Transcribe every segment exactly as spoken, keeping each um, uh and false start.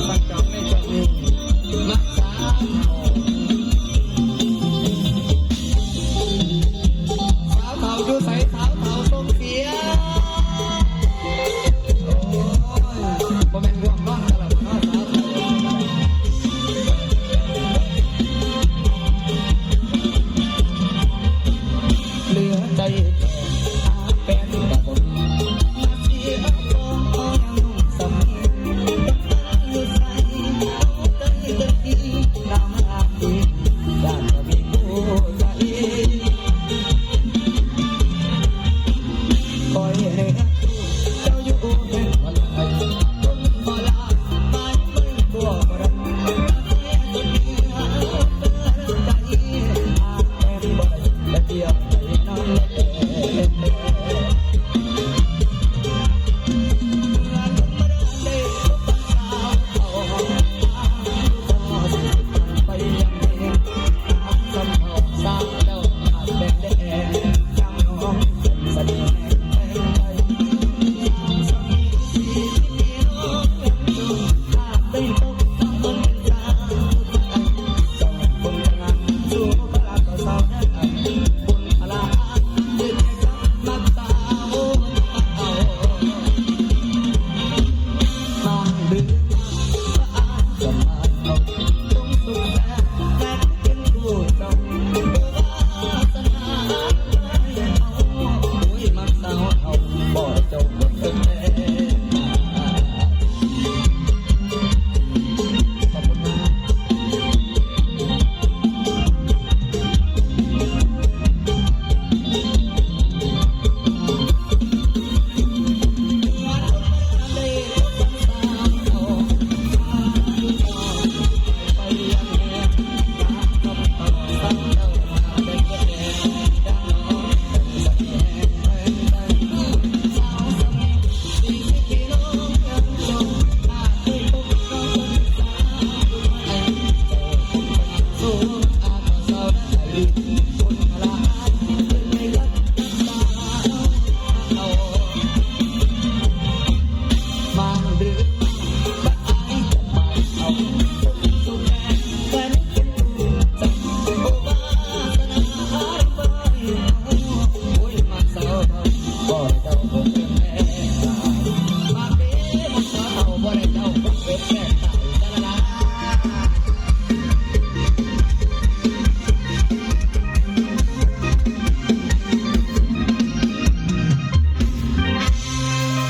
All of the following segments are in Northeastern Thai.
สังจองในช่วงนี้ มักสาวเฒ่า สาวเฒ่าอยู่ไส สาวเฒ่าส่งเสียง โอ้ย บ่แม่นง่วงนอนตลอดเนาะ สาวเฒ่า เหลือใจแก่หาแฟนก็บ่มี มาเสียพ่อยังหนุ่มสำเนียง อยู่ไส เอาใจเต็มที่ น้ำลายดี อยากจะมีผู้ใหญ่ คอยเรียกเจ้าอยู่แห่งวันไหน คนบ่ลา ไปเมืองตัวบ่ได้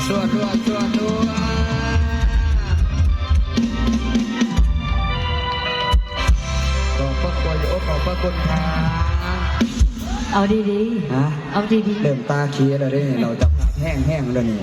สวดด้วย สวดด้วย ขอบพระคุณ โอ้ ขอบพระคุณครับ เอาดีๆ ฮะ เอาดีๆ เริ่มตาเขียวแล้วเด้ เราจะแห้งๆ แล้วนี่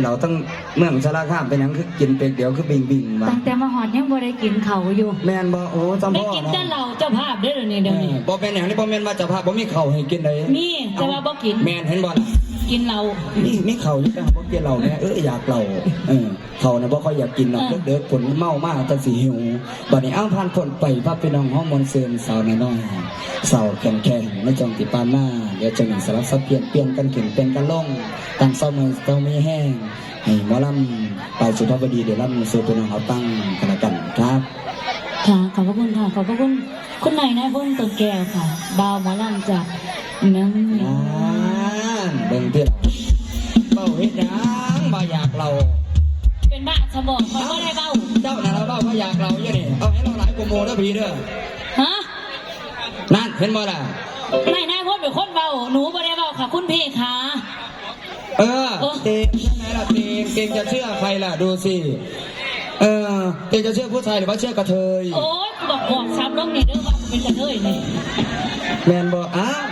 เราต้อง เมืองสารคามเป็นหยังคือกินเป๊กเดียวคือบิ่งบิ่งวะ ตั้งแต่มาฮอดยังบ่ได้กินข้าวอยู่ แม่นบ่ โอ้ จำพ่อ ได้กินแต่เหล้าเจ้าภาพเด้อเดี๋ยวนี้ เดี๋ยวนี้ เออ บ่แม่นหยังนี่ บ่แม่นว่าเจ้าภาพบ่มีข้าวให้กินเลย มี แต่ว่าบ่กิน แม่น เห็นบ่ล่ะ กินเหล้า มี มีข้าวอยู่แต่บ่กินเหล้าแม่ เออ อยากเหล้า เออ ข้าวน่ะบ่ค่อยอยากกินหรอก เออ เดิกๆ ฝนเมามาจั่งสิหิว บัดนี้ เอ้า ผ่านพ้นไป พาพี่น้องเฮาม่วนซื่น สาวน้อยๆ สาวแข็งแกร่ง ในช่วงที่ผ่านมา เดี๋ยวจั่งสลับสับเปลี่ยน เปลี่ยนกันขึ้น เปลี่ยนกันลง ตั้งเซาเมื่อยเซามีแฮง ให้หมอลำปลายสุภาพบดีได้ลำสู่พี่น้องเฮาฟังกันละกันครับ ค่ะ ขอบพระคุณค่ะ ขอบพระคุณ คุณนายนายพลต้นแก้วค่ะ บ่าวหมอลำจากน้ำ นั่น เบิ่งติล่ะ เว้าเฮ็ดหยัง บ่อยากเหล้า เป็นบ้าสมอง ข้อยบ่ได้เว้า เจ้านั่นล่ะเว้าบ่อยากเหล้าอยู่นี่ เอาให้เราหลายกว่าหมู่เด้อพี่เด้อ ฮะ นั่น เห็นบ่ล่ะ นายนายพลเป็นคนเว้า หนูบ่ได้เว้าค่ะ คุณพี่คะ เออ โอ้ เตงใช่ไหมล่ะ เตง เตงจะเชื่อใครล่ะ ดูสิ เออ เตงจะเชื่อผู้ชายหรือว่าเชื่อกระเทย โอ้ย กูบอก บอกซ้ำลงนี่เด้อว่ากูเป็นกระเทยนี่ แม่นบ่ อ้าว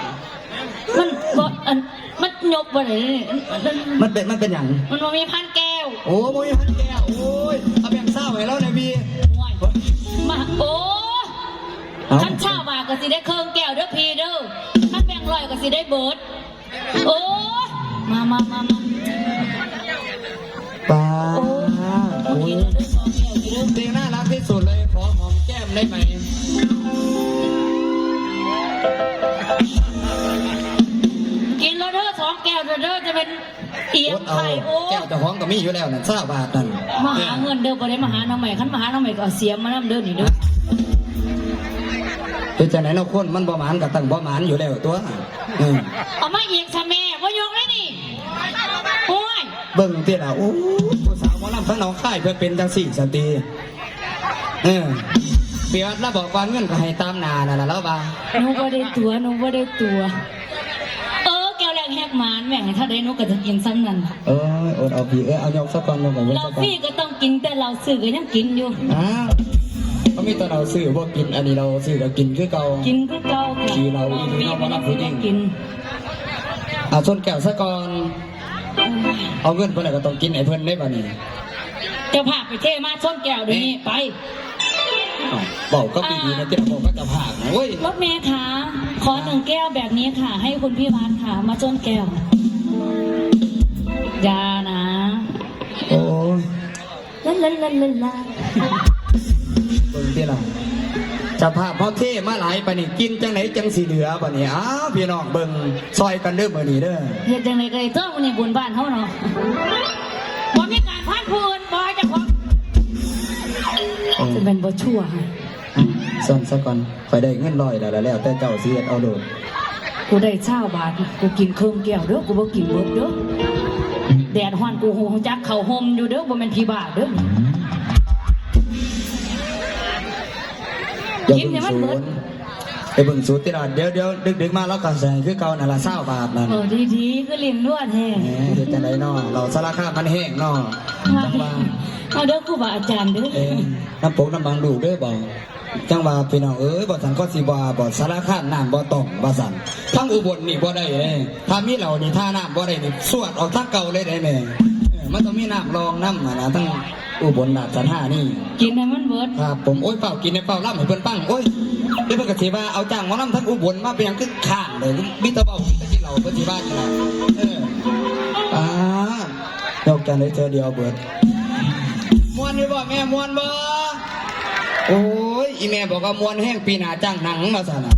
มันบ่ อัน มันยกบ่ได้นี่ มันเป็น มันเป็นหยัง มันบ่มีพันแก้ว โอ้ บ่มีพันแก้ว โอ้ย เอาแบ่งเศร้าให้เราหน่อยพี่ โอ้ย มา โอ้ เอ้า คันเศร้าบาทก็สิได้เครื่องแก้วเด้อพี่เด้อ คันแบ่งร้อยก็สิได้เบิด โอ้ มา มา มา มา ป้า โอ้ โอ้ย โอเค เด้อ สองแก้ว เด้อ เพลงน่ารักที่สุดเลย ขอหอมแก้มได้ไหม กินแล้วเด้อ สองแก้วเด้อ จะเป็นเอียงไข่ โอ้ โอ้ แก้วเจ้าของก็มีอยู่แล้วนั่น ซาวบาทนั่น มาหาเงินเด้อ บ่ได้มาหาหน่อไม้ คันมาหาหน่อไม้ก็เอาเสียมมานำเด้อนี่เด้อ เป็นจังได๋เนาะ คนมันบ่หมานก็ต้องบ่หมานอยู่แล้วตัว อืม เอามาอีกซะแม่ บ่ยกเลยนี่ โอ้ย เบิ่งติล่ะ โอ้ ผู้สาวหมอลำทางหนองคายเพิ่นเป็นจังซี่ซั่นติ เออ เปียดแล้วบอกว่าเงินก็ให้ตามหน้านั่นล่ะ แล้วว่า หนูบ่ได้ตั๋ว หนูบ่ได้ตั๋ว เออ แก้วแรกแหกหมาน แม่งให้เท่าใดหนูก็จะกินส่ำนั้นล่ะ เอ้ย อดเอาพี่ เอ้ย เอายกซะก่อน ยกก่อน ยก เหล้า ซะก่อน ฟรีก็ต้องกิน แต่เหล้าซื้อก็ยังกินอยู่ อ้าว ก็มีแต่เหล้าซื้อบ่กิน อันนี้เหล้าซื้อก็กินคือเก่า กินคือเก่าค่ะ กินเหล้าอีหลีเนาะ หมอลำผู้หญิง กิน เอาชนแก้วซะก่อน เอาเงินเพิ่นแล้วก็ต้องกินให้เพิ่นได้บัดนี้ เจ้าภาพไปเทมาชนแก้วเดี๋ยวนี้ ไป อ้าว เว้ากับดีๆ นะ ที่เราบอกกับเจ้าภาพนะเว้ย รถเมล์คะ ขอหนึ่งแก้วแบบนี้ค่ะ ให้คุณพี่วัดค่ะ มาชนแก้ว อย่านะ โอ้ย ลาลาลาลาลา เบิ่งติล่ะ เจ้าภาพเฮาเทมาหลายปานนี้ กินจังได๋จังสิเหลือบัดนี้ อ้าว พี่น้องเบิ่งซอยกันเด้อมื้อนี้เด้อ เฮ็ดจังได๋ก็ได้ตัวมื้อนี้บุญบ้านเฮาเนาะ บ่มีการพานผู้อื่น บ่ให้เจ้าของ เออ จะเป็นบ่ชั่ว อ่ะ ซ่อนซะก่อน ข้อยได้เงินร้อยแล้ว แล้วแต่เจ้าสิเฮ็ดเอาโลด กูได้ซาวบาท กูกินครึ่งแก้วเด้อ กูบ่กินเบิดเด้อ แดดฮ้อนกูฮู้จักเข้าห่มอยู่เด้อ บ่แม่นผีบ้าเด้อ อย่า กินให้มันเบิด เบิ่งสูตร ไปเบิ่งสูตรติล่ะ เดี๋ยวๆ ดึกๆ มาเราก็สิให้คือเก่านั่นล่ะ ซาวบาทนั่น เออ ดีๆ คือลิ้นลวดแท้ แหม เฮ็ดจังได๋น้อ เหล้าสารคามมันแฮงน้อ จังว่า เอาเด้อครูบาอาจารย์เด้อ เออ น้ำปกน้ำบังลูกเด้อบ่ จังว่าพี่น้องเอ้ย บ่ซั่นก็สิว่าบ่ สารคามน้ำบ่ต้อง ว่าซั่น ทางอุบลนี่บ่ได้เด้ ถ้ามีเหล้านี่ ถ้าน้ำบ่ได้นี่ สวดออกทางเก่าเลยเด้แม่ เออ มันต้องมีน้ำรองนำหั้นนะ ทางอุบลราชธานี กินให้มันเบิด ครับผม โอ้ย เฝ้ากินให้เฝ้าล่ำให้เพิ่นฟัง โอ้ย เดี๋ยวเพิ่นก็สิว่าเอาจ้างหมอลำทางอุบลมาเป็นหยังคือค้านเลย มีแต่เว้า มีแต่กินเหล้า เพิ่นสิว่าจังได๋ เออ อ่า นอกจากในเทื่อเดียวเบิด ม่วนอยู่บ่แม่ ม่วนบ่ โอ้ย อีแม่บอกว่าม่วนแฮง ปีหน้าจ้างหนังมาซั่นน่ะ